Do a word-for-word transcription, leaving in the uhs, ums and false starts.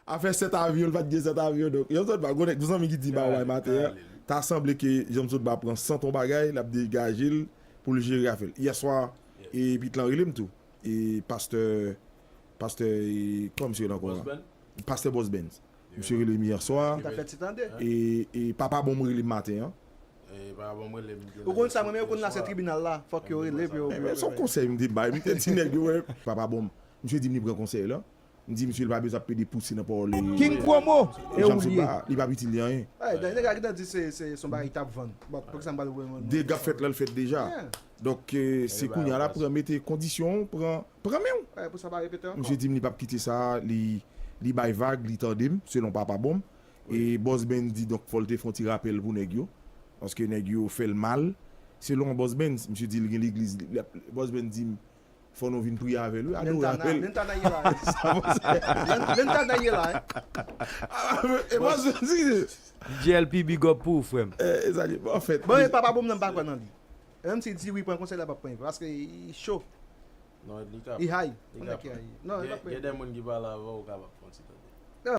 Afè sèt avyon, li pa t gen sèt avyon. Donk, Janm Sot Ba, gwo nèg, tou zanmi ki di ba w maten an, ta sanble ke Janm Sot Ba pran san ton bagay, l ap degaje l pou l jere afè l. Yèswa, e pit lan rele m tou. E pastè, pastè, e, kòman misye rele ankò a? Pastè Boss Benz. Misye rele m yèswa. Li ta fè ti tande. E, e papa bon m rele m maten an. Ou konn sa, mwen menm, ou konn la se tribinal la. Fòk yo rele pou yo. Men se yon konsèy m te bay, m te di nèg yo, wè, papa bon m. Misye di m li pran konsèy la. M di misye li pa bezwen ap pede pouse nan pawòl li. King Promo! E ou li ye. Li p ap itil li anyen. Dènye nèg la gentan di se se se yon bagay li t ap vann. Bon, poukisa m pral wè mwen. Dega fèt la, l fèt deja. Donk, se kounye a l ap pran, mete kondisyon, pran, pran men w. Misye di m li p ap kite sa, li li bay vag, li tande m, selon papa bon m. E Boss Ben di donk fò l te fè yon ti rapèl pou nèg yo. Paske nèg yo fè l mal. Selon Boss Ben, misye di l gen legliz. Boss Ben di m, fò nou vin priye avè l, wi, adore avè l. Lentana ye la. Lentana ye la. E Boss Ben di. D J L P, big up pou ou, frè m. Anfèt. Bon, e papa bon m nan m pa kwè nan li. Menm si l di wi, pran konsèy la, p ap pran, paske li cho. Non, li kap. Li high. Li kap. Non, li p ap pran. Gen de moun ki pale avè w, ou kapab fè yon ti tande.